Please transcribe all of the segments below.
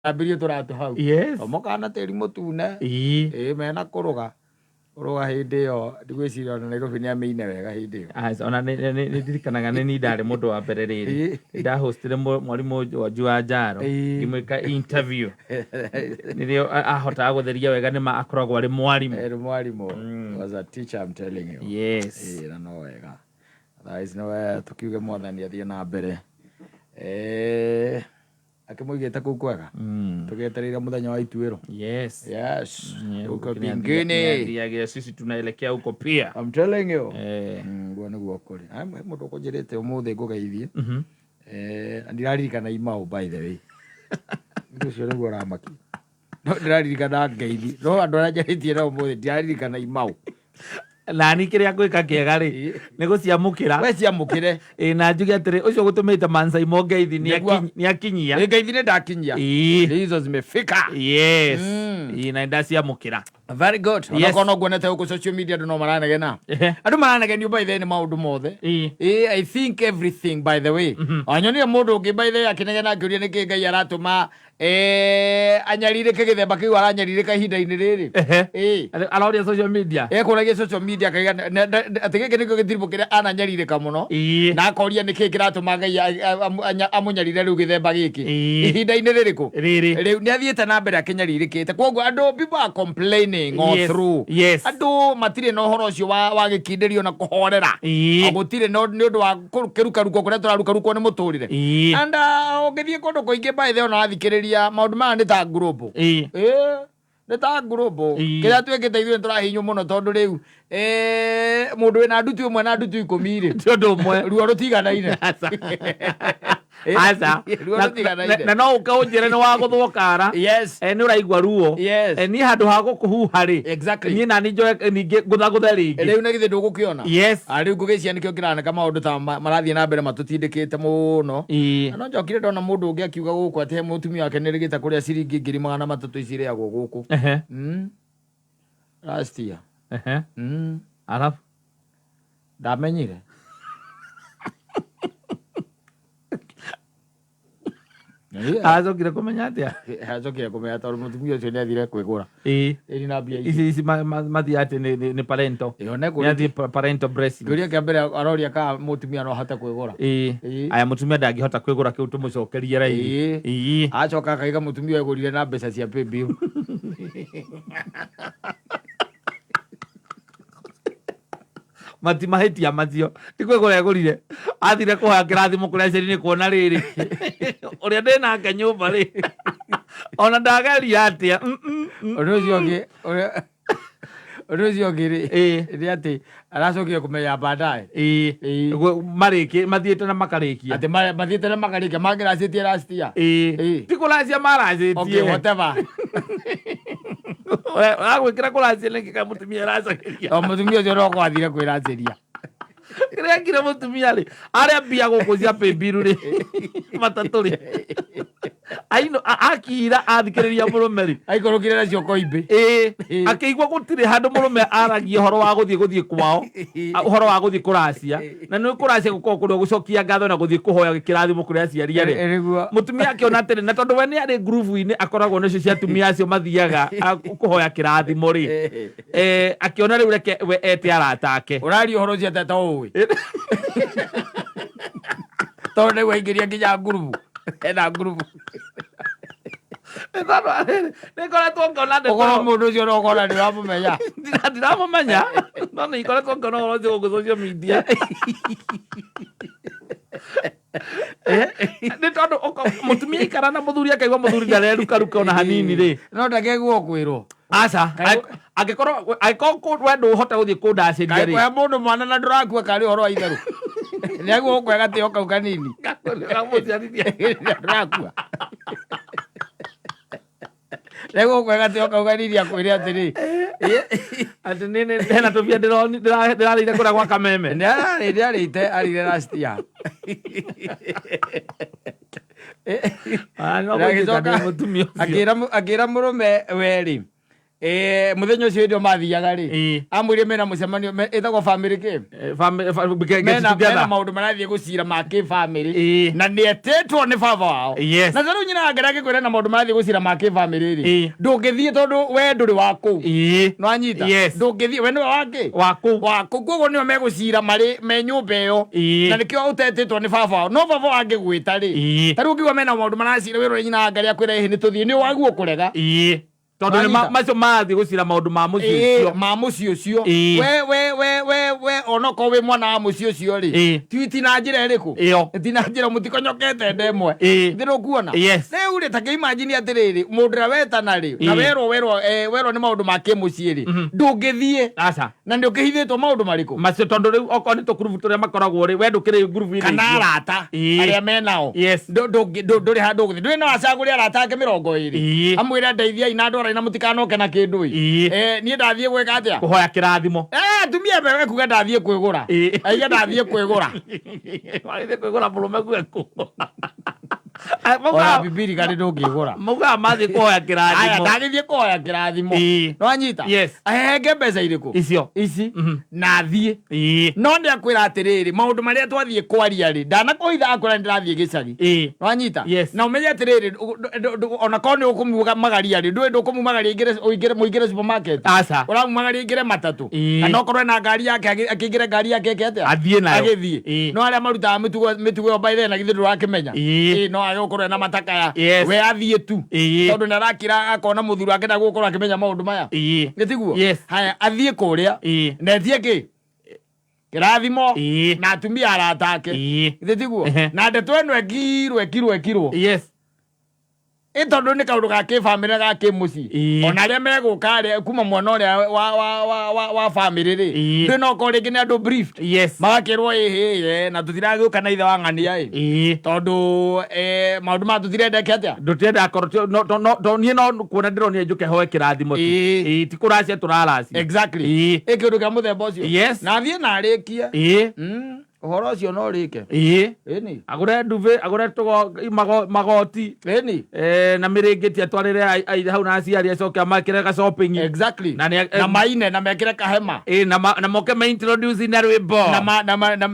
Ambirie tũratũ hau. Tomokaga na tĩri mũtune. Ĩĩ mena kũrũga. Kũrũga hĩndĩ ĩyo ndigwĩciria ona Nairobi nĩ amĩine wega hĩndĩ ĩyo. Aca, ona nĩ ndirikanaga nĩ niĩ ndarĩ mũndũ wa mbere rĩrĩ ndahostire mwarimũ Wanju wa Njaro ngĩmwĩka interview nĩrĩo ahotaga gũtheria wega nĩ ma akoragwo arĩ mwarimũ. Ĩĩ mwarimũ. Was a teacher, I'm telling you. Ĩĩ na no wega. Otherwise no tũkiuge Mwathani athiĩ na mbere. Eh, akĩmũigĩte kũu kwega tũgĩetereire mũthenya wa ituĩro. Yes. Huko mbinguni. Nĩathiagĩra, sisi tunaelekea huko pia. I'm telling you. Nguo nĩguo kũrĩ. Ah, he mũndũ ũkũnjĩrĩte ũmũthĩ ngũgeithie. Na ndiraririkana imau, by the way. Ũndũ ũcio nĩguo ũramakia. No ndĩraririkana ngeithi, no andũ arĩa njarĩtie nao ũmũthĩ ndiraririkana imau. Nani kĩrĩa ngwĩka kĩega rĩ nĩ gũciamũkĩra. We ciamũkĩre. Ĩ, na njuge atĩrĩ, ũcio gũtũmĩte Mansaimo ngeithi nĩ nĩakinyia. Ĩ, ngeithi nĩ ndakinyia. Hizo zimefika. Yes. Ĩ, na nĩndaciamũkĩra. Very good. Onakorwo no nguonete gũkũ social media andũ no maranegena. Andũ maranegenio by the way nĩ maũndũ mothe. Ĩ, I think everything, by the way. Anyonire mũndũ ũngĩ, by the way, akĩnegena akĩũria nĩkĩ Ngai aratũma anyarirĩke gĩthemba kĩu aranyarirĩka ihinda-inĩ rĩrĩ. Aroria social media. Ekũragia social media akaiga atĩ gĩkĩ nĩkĩo gĩtiribũ kĩrĩa ananyarirĩka mũno. Na akoria nĩkĩ kĩratũma Ngai amũnyarire rĩu gĩthemba gĩkĩ. Ihinda-inĩ rĩrĩkũ? Rĩrĩ. Rĩu nĩ athiĩte na mbere akĩnyarirĩkĩte, koguo andũ, people are complaining all through. Andũ matirĩ na ũhoro ũcio wa gĩkindĩrio na kũhorera. Gũtirĩ no nĩ ũndũ wa kĩrukaruko kũrĩa tũrarukarukwo nĩ mũtũrĩre. And ũngĩthiĩ kũndũ kũingĩ, by the way, ona wathikĩrĩria maũndũ maya nĩ ta global. Ĩĩ, nĩ ta global. Kĩrĩa twĩkĩte ithuĩ nĩ tũrahinywo mũno tondũ rĩu mũndũ wĩna ndutu ĩmwe na ndutu 10 rĩ, Ti ũndũ ũmwe. Ruo rũtiganaine. Aca. Aca. Ruo Na- rũtiganaine. na no ũke ũnjĩre nĩ wagũthwo kara. Nĩ ũraigua ruo. Niĩ handũ ha gũkũhuha rĩ, niĩ nani njoe ningĩ ngũthagũthe rĩngĩ. Rĩu na githĩ ndũgũkĩona? Yes. Ah, rĩu ngũgĩcia nĩkĩo kĩraneka maũndũ ta marathiĩ na mbere matũtindĩkĩte mũno. Na no njokire ndona mũndũ ũngĩ akiuga gũkũ atĩ he mũtumia wake nĩrĩgĩte kũrĩa ciringi 300,000 ici irĩagwo gũkũ. Last year. Arabu? Ndamenyire. Acokire kũmenya atĩa? Acokire kũmenya tondũ mũtumia ũcio nĩ athire kwĩgũra. Ĩni na mbia icio. Ici mathiĩ atĩ nĩ parental. Ĩyo nĩ Nĩ athiĩ parental blessing. Kĩũria kĩa mbere aroria kana mũtumia no ahote kwĩgũra. Aya, mũtumia ndangĩhota kwĩgũra, kĩu tũmũcokerie raithi. Acoka akaiga mũtumia egũrire na mbeca cia paybill. Mati mahĩtia macio ti kwĩgũra egũrire, athire kũhoya kĩrathimo kũrĩa aciari nĩ kuona rĩrĩ ũrĩa ndĩ nake nyũmba rĩ, ona ndageria atĩa. Ũndũ ũcio ũngĩ ũndũ ũcio ũngĩ rĩ nĩ atĩ aracokire kũmenya baadaye. Marĩki mathiĩte na makarĩkia. Atĩ mathiĩte na makarĩkia mangĩracĩtie last year. Ti kũracia maracĩtie. Okay, whatever. Agwĩkĩra kũracia nĩkĩ ka mũtumia ĩracagĩria? O mũtumia ũcio no kwathire kwĩracĩria. Kĩrĩa ngire mũtumia rĩ, arĩa mbia gũkũ cia paybill rĩ, matatũ rĩ, aino akira athikĩrĩria mũrũme rĩ, Aikũrũkire nacio koimbĩ. Ĩĩ, akĩigua gũtirĩ handũ mũrũme aragia ũhoro wa gũthiĩ kwao, ũhoro wa gũthiĩ kũracia, na nĩ kũracia gũkoragwo kũrĩ gũcokia ngatho na gũthiĩ kũhoya kĩrathimo kũrĩ aciari arĩ. Nĩguo. Mũtumia akĩona atĩrĩ, na tondũ we nĩ arĩ ngurubu-inĩ akoragwo nacio cia atumia acio mathiaga kũhoya kĩrathimo rĩ, akĩona rĩu reke we ete arata ake. Ũraria ũhoro ũcio atĩa to ũĩ? Tondũ nĩguo aingĩria nginya ngurubu. Ena ngurubu. Nĩ ngoretwo ngĩona ndeto. Ũkorwo mũndũ ũcio no ũkona nĩ ũramũmenya. Ndiramũmenya, no nĩ ngoretwo ngĩona ũhoro ũcio gũkũ social media. Nĩ tondũ mũtumia aikara na mũthuri akaigua mũthuri ndarerukaruka ona hanini rĩ. No ndakeguo kwĩrwo. Aca, angĩkorwo we ndũhota gũthiĩ kũndacĩria Kaĩ rĩ. kũhe mũndũ mwana na ndũrakua karĩ ũhoro wa itherũ. Nĩ aguo gũkũhe gatĩo kau kanini. Kamũciarithia. Ndũrakua. Nĩ gũkũhe gatĩo kau kanini akwĩre atĩrĩ. Atĩ nĩ hena tũbia ndĩrarĩire kũrĩa gwa kameme. Nĩ arĩte arĩire last year. Ah, no Na gũtuĩka agĩcoka ndĩ mũtumia ũcio. Akĩra mũrũme werĩ. Muthenya ũcio hĩndĩ ĩyo mathiaga rĩ, Ĩĩ. amwĩrire mena mũcemanio ĩtagwo family kĩ, Get mena mena together. maũndũ marathiĩ gũcira ma kĩbamĩrĩ, Ĩĩ. na nĩ etĩtwo nĩ baba wao. Yes. Na ta rĩu nyina wake angĩkwĩra na maũndũ marathiĩ gũcira ma kĩbamĩrĩ rĩ, Ĩĩ. ndũngĩthiĩ tondũ we ndũrĩ wa kũu. Ĩĩ. Nĩwanyita? Yes. Ndũngĩthiĩ, we nĩwe wakĩ Wa kũu. wa kũu, koguo nĩo megũcira marĩ me nyũmba ĩyo. Ĩĩ. Na nĩkĩo ũtetĩtwo nĩ baba wao. No baba wao angĩgwĩta rĩ, Ĩĩ. ta rĩu ũngiuga mena maũndũ maracira wĩrore nyina wake arĩa akwĩra ĩhĩ nĩ tũthiĩ, nĩ waguo kũrega. Ĩĩ. Tondũ nĩ Wanyita? macio mathiĩ gũcira maũndũ ma mũciĩ Ĩĩ, ũcio. ma mũciĩ ũcio. Ĩĩ. We onokorwo wĩ mwana wa mũciĩ ũcio rĩ, Ĩĩ. ti na njĩra ĩrĩkũ? Ĩyo. Ti na njĩra mũtikonyokete ndemwe. Ĩĩ. Thĩ ndũkuona? Yes. Rĩu rĩ, ta kĩimagine atĩrĩrĩ, mũndũ ũrĩa wetana rĩ, na Ĩĩ. werwo nĩ maũndũ ma kĩmũciĩ rĩ, ndũngĩthiĩ. Aca. Na nĩ ũkĩhithĩtwo maũndũ marĩkũ? Macio tondũ rĩu okorwo nĩ tũkurubu tũrĩa makoragwo rĩ, we ndũkĩrĩ ngurubu-inĩ Kana icio. arata Ĩĩ. arĩa menao. Yes. Ndũrĩ handũ ũgũthiĩ. Ndũrĩ no acagũre arata ake 20. Ĩĩ. Amwĩre ndeithiai na andũ arĩa na mũtikanoke na kĩndũ ĩ. Ĩĩ. Niĩ ndathiĩ gwĩka atĩa? Kũhoya kĩrathimo. Atumia mewe kuga ndathiĩ kwĩgũra. Ĩĩ. Aiga ndathiĩ kwĩgũra. Wagĩrĩire kwĩgũra mũrũme gweku. Ona bibiri karĩ ndũngĩgũra. Maugaga mathiĩ kũhoya Aya, kĩrathimo. ndagĩthiĩ kũhoya kĩrathimo. Ĩĩ. Nĩwanyita? Yes. Ahenge mbeca irĩkũ? Icio. Ici. Mhm. Na athiĩ. Ĩĩ. No nĩ akwĩra atĩrĩrĩ, maũndũ marĩa twathiĩ kwaria rĩ, ndanakũhitha akwĩra nĩ ndĩrathiĩ gĩcagi. Ĩĩ. Nĩwanyita? Yes. Na ũmenye atĩrĩrĩ, ona korwo nĩ ũkũmumagaria rĩ, ndũĩ ndũkũmumagaria ũingĩre mũingĩre supermarket. Aca. Ũramumagaria aingĩre matatũ. Ĩĩ. Kana okorwo ena ngari yake akĩingĩre ngari yake eke atĩa? Athiĩ nayo. Agĩthiĩ. Ĩĩ. No arĩa marutaga mĩtugo ĩyo by then na githĩ ndũrakĩmenya. Ĩĩ. Ĩĩ, no age gũkorwo ena matakaya. Yes. We athiĩ tu. Ĩĩ. Tondũ nĩ arakira akona mũthuri wake ndagũkorwo akĩmenya maũndũ maya. Ĩĩ. Nĩ tiguo? Yes. Haya, athiĩ kũrĩa. Ĩĩ. Na etie kĩ? Kĩrathimo. Ĩĩ. Na atumia arata ake. Ĩĩ. Githĩ tiguo? Ehe. Na ndeto ĩno ĩkirwo ĩkirwo ĩkirwo. Yes. Ĩ tondũ nĩ kaũndũ ga kĩbamĩrĩ ga kĩmũciĩ. Ĩĩ. Ona arĩa megũka arĩa kuma mwena ũrĩa wa bamĩrĩ rĩ. Ĩĩ. Ndũĩ no korwo rĩngĩ nĩ andũ briefed. Yes. Magakĩrwo ĩhĩ ye na tũtiragĩũka na ithe wa ng'ania ĩ. Ĩĩ. Tondũ maũndũ maya tũtirenda eke atĩa? Ndũtirenda akorwo niĩ no kuona ndĩronire njũke hoe kĩrathimo tu. Ĩĩ. Ĩĩ, ti kũracia tũraracia. Exactly. Ĩĩ. Ĩ kĩũndũ kĩa mũthemba ũcio. Yes. Na athiĩ na arĩkie. Ĩĩ. Ũhoro ũcio no ũrĩke. Ĩĩ. Ĩni. Agũre ndube, agũre magoti. Ĩni. Na mĩrĩngĩti atwarĩre aithe hau na aciari acoke amakĩre ga shopping. Exactly. Na nĩ- Na maine na mekĩre kahema. Ĩĩ, na moke ma introduce na rwĩmbo.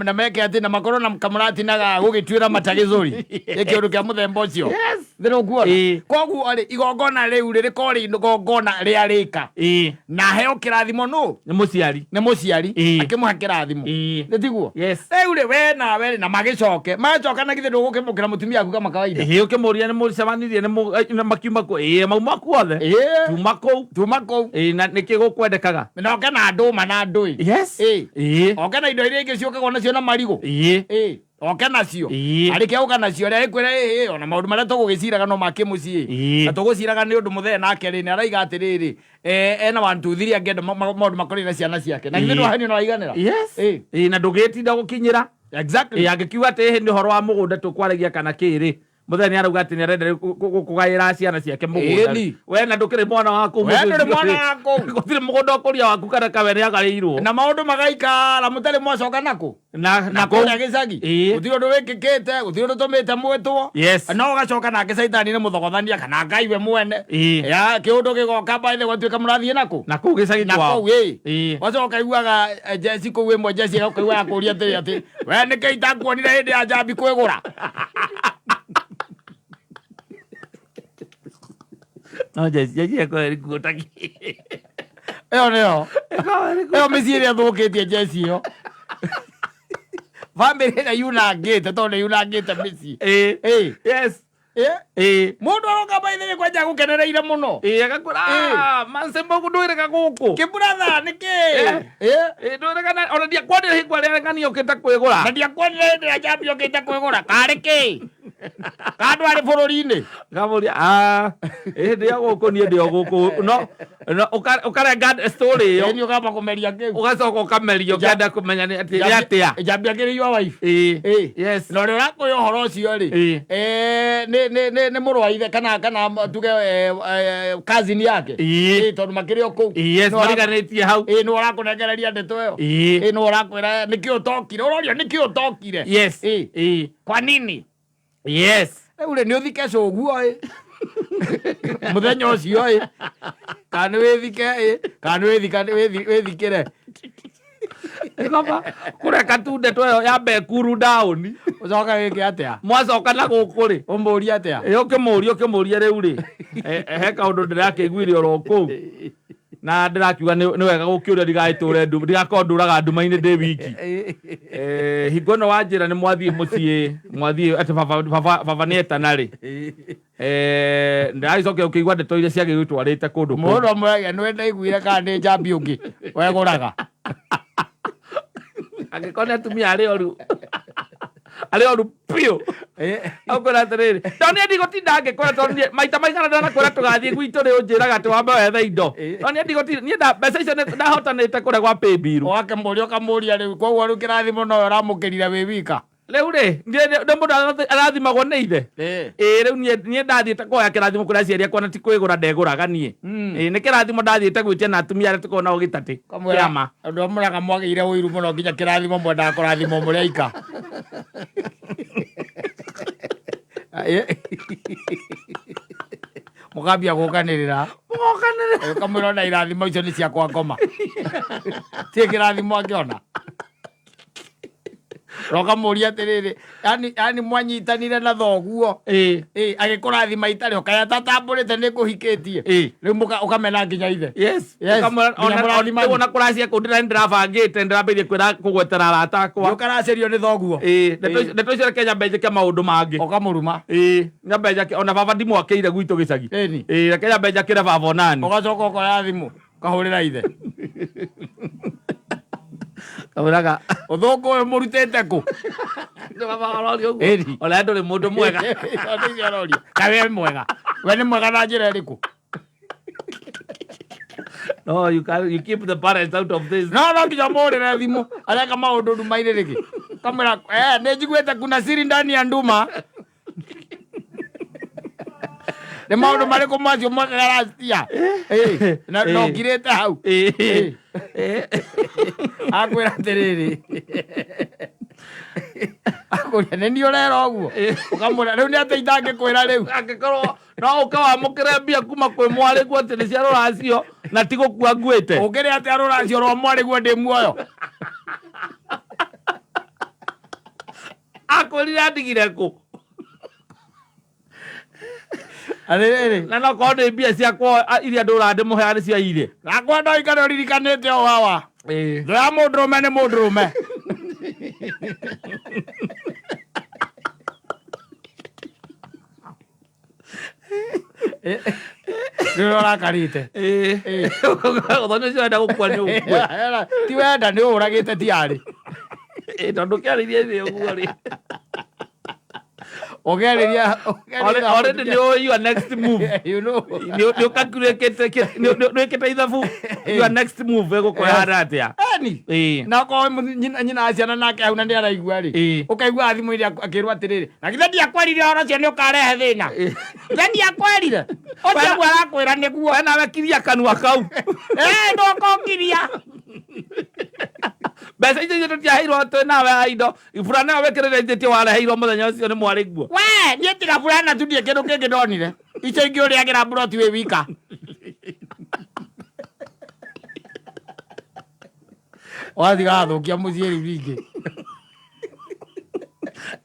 Na meke atĩ na makorwo na kamũratina ga gũgĩtuĩra mata gĩthũri. Ĩ kĩũndũ kĩa mũthemba ũcio. Yes. Thĩ nĩũkuona? Ĩĩ. Koguo rĩ, igongona rĩu rĩ rĩkorwo rĩ igongona rĩa rĩka. Ĩĩ. Na heo kĩrathimo nũ? Nĩ mũciari. Nĩ mũciari. Ĩĩ. Akĩmũhe kĩrathimo. Ĩĩ. Nĩ tiguo? Yes. Rĩu rĩ, we nawe rĩ, na magĩcoke. Macoka na githĩ ndũgũkĩmũkĩra mũtumia waku kama kawaida. Ĩĩ, ũkĩmũria nĩ mũcemanirie nĩ makiuma kũ? Ĩĩ, mauma kuothe. Ĩĩ. Tuma kũu. Tuma kũu. Ĩĩ, na nĩkĩ gũkwendekaga? Na oke na ndũma na ndũĩ. Yes. Ĩĩ. Ĩĩ. Oke na indo iria ingĩ ciũkagwo nacio na marigũ. Ĩĩ. Ĩĩ. Oke nacio. Ĩĩ. Arĩkia gũka nacio rĩ, agĩkwĩra ĩĩ, ona maũndũ marĩa tũgũgĩciraga no ma kĩmũciĩ. Ĩĩ. Na tũgũciraga nĩ ũndũ mũthee nake rĩ, nĩ araiga atĩrĩrĩ, ena 1 2 3 angĩenda maũndũ makorire na ciana ciake. Na githĩ Ĩĩ. ndwahenio na waiganĩra? Yes. Ĩĩ. Ĩĩ, na ndũgĩtinda gũkinyĩra. Exactly. Ĩĩ, angĩkiuga atĩ ĩhĩ nĩ ũhoro wa mũgũnda tũkwaragia kana kĩ rĩ, mũthee nĩ arauga atĩ nĩ arenda kũgaĩra ciana ciake mũgũnda. Ĩni. We na ndũkĩrĩ mwana wa kũu We mũciĩ ndũrĩ ũcio mwana rĩ. wa kũu. Gũtirĩ mũgũnda ũkũria waku kana kawe nĩ agaĩirwo. Na maũndũ magaikara mũtarĩ mwacoka nakũ? Na Na kũu. kũrĩa gĩcagi. Ĩĩ. Gũtirĩ ũndũ wĩkĩkĩte, gũtirĩ ũndũ tũmĩte mwĩtwo. Yes. No ũgacoka nake caitani nĩ mũthogothania kana Ngai we mwene. Ĩĩ. Ya kĩũndũ gĩgoka by the way gwatuĩka mũrathiĩ nakũ? Na kũu gĩcagi Na kwao. kũu ĩ. Ĩĩ. Wacoka iguaga Jesi kũu ĩmwe Jesi agakũigua akũria atĩrĩ atĩ we nĩkĩ itakuonire hĩndĩ ya njambi kwĩgũra? No Jesi Jesi ĩkoragwo ĩrĩ kuo ta kĩ. Ĩyo nĩyo. Ĩkoragwo ĩrĩ kuo. Ĩyo mĩciĩ ĩrĩa ĩthũkĩtie Jesi ĩyo. Bamĩrĩ ĩrĩa yunangĩte tondũ nĩ yunangĩte mĩciĩ. Ĩĩ. Ĩĩ. Yes. Ĩĩ. Ĩĩ. Mũndũ aroka by the way kwanja gũkenereire mũno. Ĩĩ, agakwĩra, "Ah, Mansembo ndwĩrĩga gũkũ." Kĩburatha nĩkĩ? Eh. Ĩĩ. Ĩĩ, ndwĩrĩga na- ona ndiakuonire hingo ĩrĩa ng'ania ũkĩte kwĩgũra. Na ndiakuonire hĩndĩ ĩrĩa njambi ũkĩte kwĩgũra. Karĩ kĩ? Ka ndwarĩ bũrũri-inĩ? Ngamũria, "Ah, ĩĩ, ndĩ o gũkũ niĩ ndĩ o gũkũ." No ũkarenga story ĩyo. Ĩni ũkamba kũmeria kĩu. Ũgacoka ũkameria ũkĩenda kũmenya nĩ atĩ nĩ atĩa. Njambi akĩrĩ your wife. Ĩĩ. Ĩĩ. Yes. Na ũrĩa ũrakũhe ũhoro ũcio rĩ, Ĩĩ. nĩ mũrũ wa ithe kana tuge cousin yake. Ĩĩ. Ĩĩ, tondũ makĩrĩ o kũu. Yes, Nĩ ũra- mariganĩtie hau. Ĩĩ, nĩ ũrakũnengereria ndeto ĩyo. Ĩĩ. Ĩĩ, nĩ ũrakwĩra nĩkĩ ũtokire. Ũrorio nĩkĩ ũtokire. Yes. Ĩĩ. Ĩĩ. Kwa nini? Yes. Rĩu rĩ, nĩ ũthike cũguo ĩ. Mũthenya ũcio ĩ. Kana nĩ wĩthike ĩ, kana nĩ wĩthika wĩthikĩre. Kaba kũreka tu ndeto ĩyo yambe cool down. Ũcoke wĩke atĩa? Mwacoka na gũkũ rĩ, Ũmũrie atĩa? Ĩ, ũkĩmũria rĩu rĩ, he kaũndũ ndĩrakĩiguire oro kũu na ndĩrakiuga nĩ wega gũkĩũria ndigagĩtũre ndigakorwo ndũraga nduma-inĩ ndĩ wiki. Hingo ĩno wanjĩra nĩ mwathiĩ mũciĩ, mwathiĩ atĩ baba nĩ etana rĩ, ndĩragĩcokia ũkĩigua ndeto iria ciagĩgũtwarĩte kũndũ kũngĩ. Mũndũ amũragia nĩwe ndaiguire kana nĩ njambi ũngĩ wegũraga. Angĩkorwo nĩ atumia arĩa oru, arĩa oru biũ. Akwĩra atĩrĩrĩ, to niĩ ndigũtinda ngĩkwĩra, tondũ niĩ maita maigana ndanakwĩra tũgathiĩ gwitũ rĩ, ũnjĩraga atĩ wambe wethe indo. No niĩ ndigũtinda, niĩ mbeca icio nĩ ndahotanĩte kũrĩa gwa pay bill. Ũgakĩmũria ũkamũria rĩu, koguo rĩu kĩrathimo nowe ũramũkĩrire wĩ wika. Rĩu rĩ, niĩ nĩ mũndũ arathimagwo nĩ ithe. Ĩĩ, rĩu niĩ ndathiĩte kũhoya kĩrathimo kũrĩ aciari akwa na ti kwĩgũra ndegũraga niĩ. Ĩĩ, nĩ kĩrathimo ndathiĩte gwĩtia na atumia arĩa tũkoragwo nao gĩtatĩ Kamwĩra, kĩama. Andũ amwe mũraga mwagĩire ũiru mũno nginya kĩrathimo mwendaga kũrathimwo mũrĩ aika. Mũkambia gũkanĩrĩra. Mũgokanĩrĩra. Ũkamwĩra ona irathimo icio nĩ cia kwa ngoma. Ti kĩrathimo angĩona. Na ũkamũria atĩrĩrĩ, yani mwanyitanire na thoguo. Agĩkũrathima itarĩ ho, kaĩ atatambũrĩte nĩ ngũhikĩtie. Rĩu ũkamena nginya ithe. Yes. Yes. Ũkamwĩra, Nginya mũrathimani. rĩu ona kũracia kũu ndĩrabangĩte, ndĩrambĩrĩirie kwĩra kũgwetera arata akwa. Nĩũkaracerio nĩ thoguo. Ndeto icio reke nyambe njĩke maũndũ mangĩ. Ũkamũruma. Nyambe njake, ona baba ndimwakĩire gwitũ gĩcagi. Ĩni. Reke nyambe njakĩre baba onani. Ũgacoka ũkoya thimũ, ũkahũrĩra ithe. Kamwĩraga, Ũthũngũ ũyũ mũrutĩte kũ? Nĩ baba aroria ũguo. Ĩni. Ona ndũrĩ mũndũ mwega. Tondũ ithe aroria. Kaĩ we mwega? We nĩ mwega na njĩra ĩrĩkũ? No, you can, you keep the parents out of this. No, no nginya mũhũrĩre thimũ. Areka maũndũ nduma-inĩ rĩngĩ. Kamwĩra, nĩ njiguĩte kuna siri ndani ya nduma. Nĩ maũndũ marĩkũ macio mwekaga last year? Na no ngirĩte hau. Akwĩra atĩrĩrĩ. Akũria, nĩ niĩ ũrera ũguo? Ũkamwĩra, rĩu nĩ atĩa itangĩkwĩra rĩu? Angĩkorwo no ũke wamũkĩre mbia kuma kwĩ mwarĩguo atĩ nĩ cia rũracio na ti gũkua nguĩte. Ũkĩrĩ atĩa rũracio rwa mwarĩguo ndĩ muoyo? Akwĩrire andigire kũ? Atĩrĩrĩ. Na no korwo nĩ mbia ciakwa, iria ndũraga ndĩmũheaga nĩ cia irĩ. Nakwa no ikare ũririkanĩte o hawa. Thũ ya mũndũrũme nĩ mũndũrũme. Nĩ ũrakarĩte. Ũthoni ũcio wenda gũkua nĩ ũkue. Ti wenda nĩ ũragĩte ti arĩ. Tondũ ũkĩarĩria thĩ ũguo rĩ. Ũkĩarĩria, ũkĩarĩria Already nĩ ũĩ your next move. You know. Nĩ ũkakurĩkĩte, nĩ wĩkĩte ithabu. Your next move ĩgũkorwo ĩhana atĩa? Eni. Ĩĩ. Na okorwo nyina wa ciana nake hau na nĩ araigua rĩ. Ũkaigua thimũ-inĩ akĩrwo atĩrĩrĩ, na githĩ ndiakwerire ũhoro ũcio nĩ ũkarehe thĩna? Githĩ ndiakwerire? Ũcio ũguo arakwĩra nĩguo. We nawe kiria kanua kau. Ndũkũngiria. Mbeca icio ithuĩ tũtiaheirwo twĩ nawe a indo. Burana ĩyo wĩkĩrĩte ithuĩ ti wareheirwo mũthenya ũcio nĩ mwarĩ guo. We, niĩ tiga burana tu ndirĩ kĩndũ kĩngĩ ndonire. Icio ingĩ ũrĩagĩra mburoti wĩ wika. Wathiĩ gathũkia mũciĩ rĩu rĩngĩ.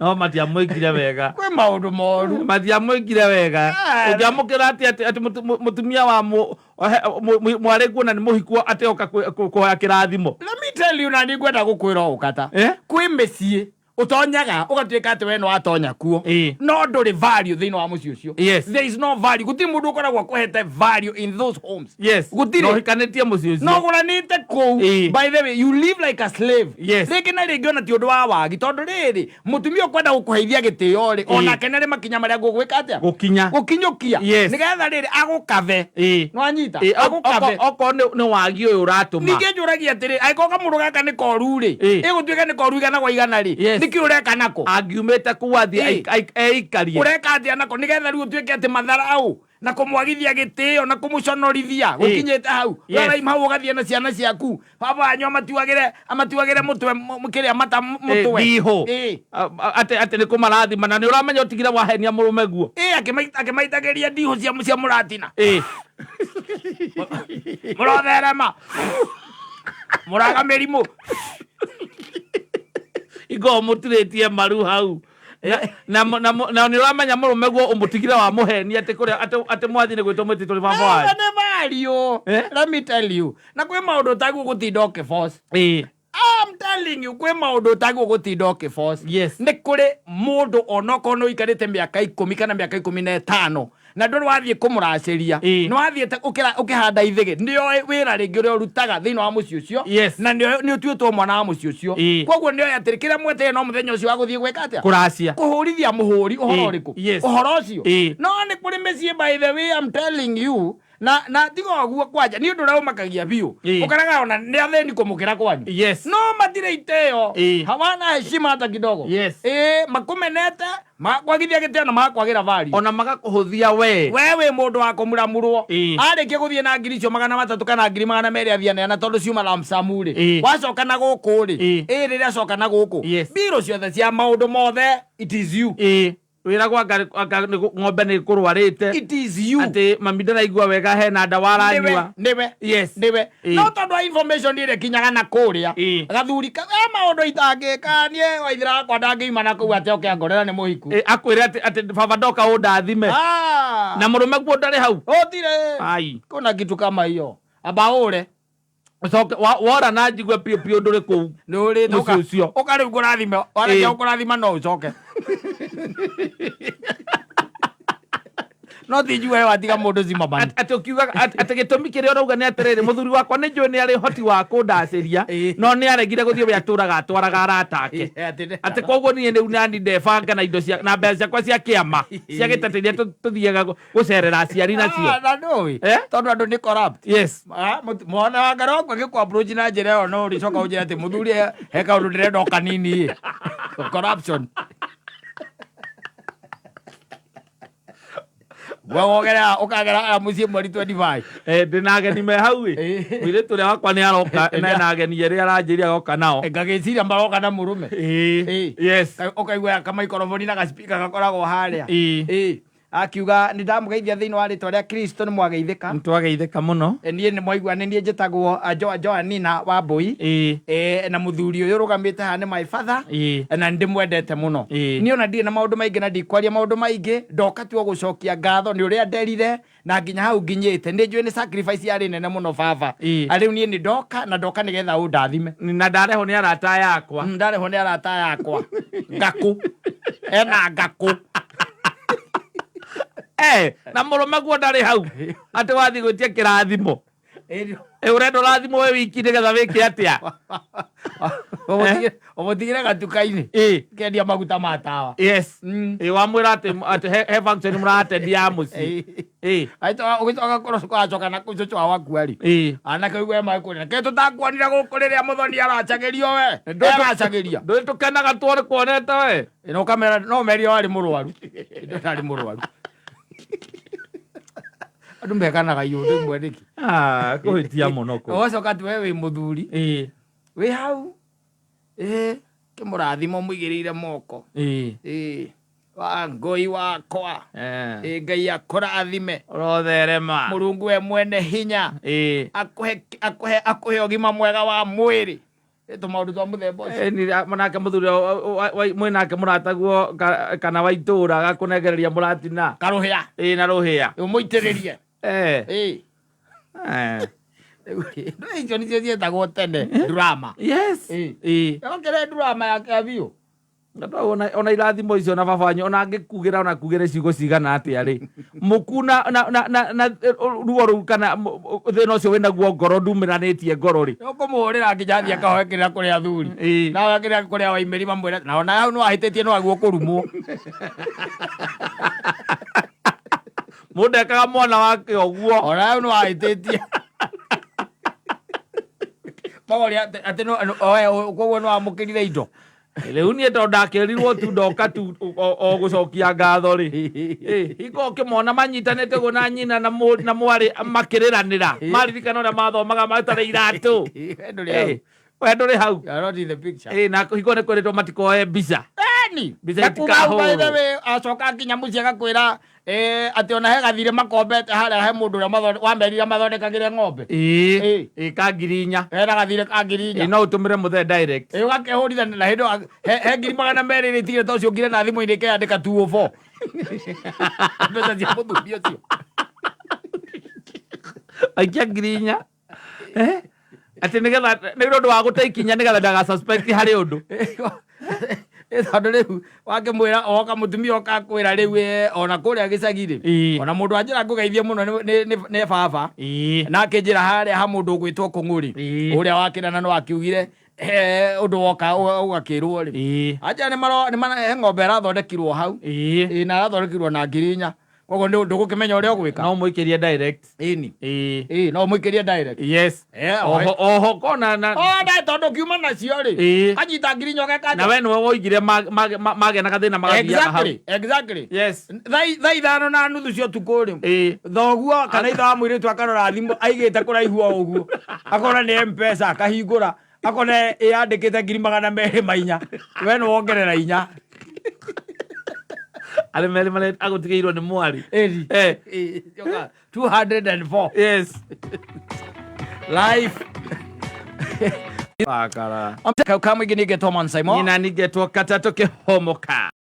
No matiamwĩkire wega. Kwĩ maũndũ moru. Matiamwĩkire wega. Ũngĩamũkĩra atĩ atĩ mũtumia wa mwarĩ guo na nĩ mũhikuo atĩ oka kũhoya kĩrathimo. Let me tell you, na nĩ ngwenda gũkwĩra ũũ kata. Kwĩ mĩciĩ ũtonyaga ũgatuĩka atĩ we nĩ watonya kuo. No ndũrĩ value thĩinĩ wa mũciĩ ũcio. There is no value. Gũtirĩ mũndũ ũkoragwo akũhete value in those homes. Gũtirĩ. No ũhikanĩtie mũciĩ ũcio. No ũgũranĩte kũu. By the way, you live like a slave. Rĩngĩ na rĩngĩ ona ti ũndũ wa wagi, tondũ rĩrĩ, mũtumia ũkwenda gũkũheithia gĩtĩo rĩ, onake nĩ arĩ makinya marĩa ngũgwĩka atĩa? Gũkinya. Gũkinyũkia. Nĩgetha rĩrĩ, agũkathe. Nĩwanyita? Agũkathe. Okorwo nĩ wagi ũyũ ũratũma. Ningĩ njũragia atĩrĩ, angĩkorwo kamũndũ gaka nĩ koru rĩ, ĩgũtuĩka nĩ koru igana gwa igana rĩ, nĩkĩ ũreka nako? Angiumĩte kũu athiĩ eikarie. Ũreka atĩa nako? Nĩgetha rĩu ũtuĩke atĩ matharaũ na kũmwagithia gĩtĩo na kũmũconorithia gũkinyĩte hau. Ũraima hau ũgathiĩ na ciana ciaku. Baba wanyu amatuagĩre mũtwe, kĩrĩa mata mũtwe. Ndihũ. Atĩ nĩ kũmarathima na nĩ ũramenya ũtigire wahenia mũrũme guo. Akĩmaitagĩria ndihũ cia mũratina. Mũrotherema. Mũraga mĩrimũ. Ingo mũtirĩtie maru hau. Na na na nĩ ũramenya mũrũme guo ũmũtigire wa mũheni atĩ kũrĩa atĩ mwathi nĩ gwĩtwo mwĩtĩtwo nĩ baba wanyu. Nĩ value. Eh? Let me tell you. Na kwĩ maũndũ ũtagwo gũtinda ũkĩforce. Ĩĩ. I'm telling you kwĩ maũndũ ũtagwo gũtinda ũkĩforce. Yes. Nĩ kũrĩ mũndũ onokorwo nĩ ũikarĩte mĩaka 10 kana mĩaka 15 na ndũrĩ wathiĩ kũmũracĩria. Ĩĩ. Nĩ wathiĩte ũkĩhanda ithĩgĩ. Nĩoĩ wĩra rĩngĩ ũrĩa ũrutaga thĩinĩ wa mũciĩ ũcio. Yes. Na nĩ ũtuĩtwo mwana wa mũciĩ ũcio. Ĩĩ. Koguo nĩoĩ atĩrĩ kĩrĩa mwetereire no mũthenya ũcio wa gũthiĩ gwĩka atĩa? Kũracia. Kũhũrithia mũhũri ũhoro Ĩĩ. ũrĩkũ? Yes. Ũhoro ũcio. Ĩĩ. No nĩ kũrĩ mĩciĩ by the way I'm telling you na tiga ũguo kwanja nĩ ũndũ ũrĩa ũmakagia biũ. Ĩĩ. Ũkoraga ona nĩ athĩni kũmũkĩra kwanyu. Yes. No matirĩ itĩo. Ĩĩ. Hawana heshima hata kidogo. Yes. Ĩĩ makũmenete makwagithia gĩtĩo na magakwagĩra value. Ona magakũhũthia we. We wĩ mũndũ wa kũmuramurwo. Ĩĩ. Arĩkia gũthiĩ na ngiri icio 300 kana ngiri 200 athiĩ aneana tondũ ciuma lump sum rĩ. Ĩĩ. Wacoka na gũkũ rĩ. Ĩĩ. Ĩĩ rĩrĩa acoka na gũkũ. Yes. Mbirũ ciothe cia maũndũ mothe it is you. Ĩĩ. Wĩragwo anga ng'ombe nĩ kũrwarĩte. It is you. Atĩ mami ndaraigua wega hena ndawa aranyua. Nĩwe. Yes. Nĩwe. Ĩĩ. No tondũ wa information ĩrĩa ĩkinyaga na kũrĩa. Ĩĩ. Gathuri ka maũndũ itangĩka niĩ waithĩra wakwa ndangĩima na kũu atĩ oke angorera nĩ mũhiku. Ĩĩ, akwĩre atĩ baba ndoka ũndathime. Ah. Na mũrũme guo ndarĩ hau. Gũtirĩ. Ai. Kuna kitu kama hiyo. Abaũre. Ũcoke wora na njigue piũ piũ ndũrĩ kũu. Nĩ ũrĩte Mũciĩ ũcio. ũka rĩu ngũrathime. Warĩkia Ĩĩ. gũkũrathima no ũcoke. No ti njigue watiga mũndũ cimamani. Atĩ ũkiugaga atĩ gĩtũmi kĩrĩa ũrauga nĩ atĩrĩrĩ mũthuri wakwa nĩ njũĩ nĩ arĩ hoti wa kũndacĩria Ĩĩ. no nĩ aregire gũthiĩ we atũraga atwaraga arata ake. Atĩ koguo niĩ rĩu nani ndebanga na indo cia na mbeca ciakwa cia kĩama cia gĩtatĩ iria tũthiaga gũcerera aciari nacio. Na ndũĩ. Eh? Tondũ andũ nĩ corrupt. Yes. Mwana wa ngarokwa gĩkũ approach na njĩra ĩyo no ũrĩcoka ũnjĩre atĩ mũthuri he kaũndũ ndĩrenda o kanini ĩ. Corruption. We wogera ũkagera mũciĩ mweri 25. Ndĩna ageni me hau ĩ. Ĩĩ. Mũirĩtu ũrĩa wakwa nĩ aroka na ena ageni erĩ aranjĩria agoka nao. Ngagĩciria maroka na mũrũme. Ĩĩ. Ĩĩ. Yes. Ũkaigua kamaikoroboni na gacipika gakoragwo harĩa. Ĩĩ. Ĩĩ. Akiuga nĩ ndamũgeithia thĩinĩ wa rĩtwa rĩa Kristo nĩ mwageithĩka. Nĩtwageithĩka mũno. Niĩ nĩ mwaigua nĩ niĩ njĩtagwo Joanina Wambui. Ĩĩ. Na mũthuri ũyũ ũrũgamĩte haha nĩ my father. Ĩĩ. Na ndĩmwendete mũno. Ĩĩ. Niĩ ona ndirĩ na maũndũ maingĩ na ndikwaria maũndũ maingĩ ndoka tu o gũcokia ngatho nĩ ũrĩa nderire na nginya hau nginyĩte. Nĩ njũĩ nĩ sacrifice yarĩ nene mũno baba. Ĩĩ. Na rĩu niĩ nĩ ndoka na ndoka nĩgetha ũndathime. Na ndarehwo nĩ arata aya akwa. Ndarehwo nĩ arata aya akwa. Ngakũ. Ena ngakũ. Na mũrũme guo ndarĩ hau. Atĩ wathiĩ gwĩtia kĩrathimo. Ũrenda ũrathimwo we wiki nĩgetha wĩke atĩa? Ũmũtigĩre gatuka-inĩ. Ĩĩ. Kendia maguta ma tawa. Yes. Ĩĩ, wamwĩra atĩ he function mũratendi ya mũciĩ. Ĩĩ. Ũgĩcoka kũracoka na kũu cũcũ wao akua rĩ. Ĩĩ. Anake ũigue maĩ kũrĩa. Kĩ tũtakuonire gũkũ rĩrĩa mũthoni aracagĩrio we. Aracagĩria. Ndũĩ tũkenaga tuone kuonete we. No kamera no merio warĩ mũrwaru. Ndarĩ mũrwaru. Andũ mekanaga iũndũ imwe nĩkĩ? Ah, kũhĩtia mũno kũu. Ũgacoka atĩ we wĩ mũthuri. Ĩĩ. Wĩ hau. Ĩĩ. Kĩmũrathimo mũigĩrĩire moko. Ĩĩ. Ĩĩ. Wa ngũi wakwa. Ĩĩ, Ngai akũrathime. Ũrotherema. Mũrungu we mwene hinya. Ĩĩ. Akũhe ũgima mwega wa mwĩrĩ. Tũmaũndũ twa mũthemba ũcio. Ĩĩ, nake mũthuri mwĩnake mũrataguo kana wa itũũra agakũnengereria mũratina. Karũhĩa. Ĩĩ, na rũhĩa. Ũmũitĩrĩrie. Ĩĩ. Ĩĩ. Icio nĩcio cietagwo tene drama. Yes. Ĩĩ. Ĩĩ. Yokere drama ya kĩa biũ. Ona irathimo icio na baba wanyu ona angĩkugĩra ona kugĩre ciugo cigana atĩa rĩ mũku na ruo rũu kana thĩna ũcio wĩnaguo ngoro ndumĩranĩtie ngoro rĩ. Ũkũmũhũrĩra nginya athiĩ akahoe kĩrĩra kũrĩ athuri. Ĩĩ. Na kĩrĩa kũrĩa waimĩri mamwĩre na ona hau nĩwahĩtĩtie nĩwaguo kũrumwo. Mũndũ ekaga mwana wake ũguo. Ona hau nĩwahĩtĩtie. Magoria atĩ koguo nĩwamũkĩrire indo. Rĩu niĩ tondũ ndakĩrirwo tu ndoka tu o gũcokia ngatho rĩ. Hingo ũkĩmona manyitanĩte ũguo na nyina na mwarĩ makĩrĩranĩra. Maririkana ũrĩa mathomaga matarĩ iratũ. We ndũrĩ hau. We ndũrĩ hau. You are not in the picture. Na hingo nĩ kwĩrĩtwo matikoe mbica. Ĩni. Mbica Na kuma hau by the itikahũrwo. way, acoka nginya mũciĩ agakwĩra atĩ ona he gathirĩ makombete harĩa he mũndũ ũrĩa wamerire mathondekagĩre ng'ombe. Ĩĩ. Ĩĩ. Ĩĩ, ka 4,000. Hena gathirĩ ka 4,000. Ĩĩ, no ũtũmĩre mũthee direct. Ĩĩ, ũgakĩhũrithania na hĩndĩ ĩyo he 200,000 iria itigĩte ũcio ngire na thimũ-inĩ ĩkeyandĩka 204. Mbeca cia mũthuri ũcio. Aikia 4,000. Eh? Atĩ nĩgetha nĩ ũndũ wa gũte ikinya nĩgetha ndaga suspect harĩ ũndũ. Tondũ rĩu wakĩmwĩra oka mũtumia oka akwĩra rĩu ona kũrĩa gĩcagi rĩ, Ĩĩ. ona mũndũ anjĩra ngũgeithie mũno nĩ baba. Ĩĩ. Na akĩnjĩra harĩa ha mũndũ ũgwĩtwo Kũng'ũri, Ĩĩ. ũrĩa wakĩrana no akiugire ũndũ woka ũgakĩrwo rĩ. Ĩĩ. Anjĩra he ng'ombe ĩrathondekirwo hau. Ĩĩ. Ĩĩ, na arathondekirwo na 4,000. Koguo ndũgũkĩmenya ũrĩa ũgwĩka. No mũikĩrie direct. Ĩni. Ĩĩ. Ĩĩ, no mũikĩrie direct. Yes. Oho oho kona na O na tondũ kiuma nacio rĩ. Ĩĩ. Kanyita 4,000 ũgeka Na we nĩwe woigire magĩa na gathĩna magathiaga hau. Exactly. Yes. Thaa 5:30 cia ũtukũ rĩ. Ĩĩ. Thoguo kana ithe wa mũirĩtu akarora thimũ aigĩte kũraihu o ũguo. Akona nĩ M-Pesa akahingũra akona ĩyandĩkĩte 204,000. We nĩ wongerera inya. Arĩ merĩ marĩa agũtigĩirwo nĩ mwarĩ. Ĩri. Eh. Ĩĩ, 204. Yes. Life. Wakara. Kamwingĩ nĩ ngetwo Man Simon. Nyina ningetwo katatũ kĩhomoka.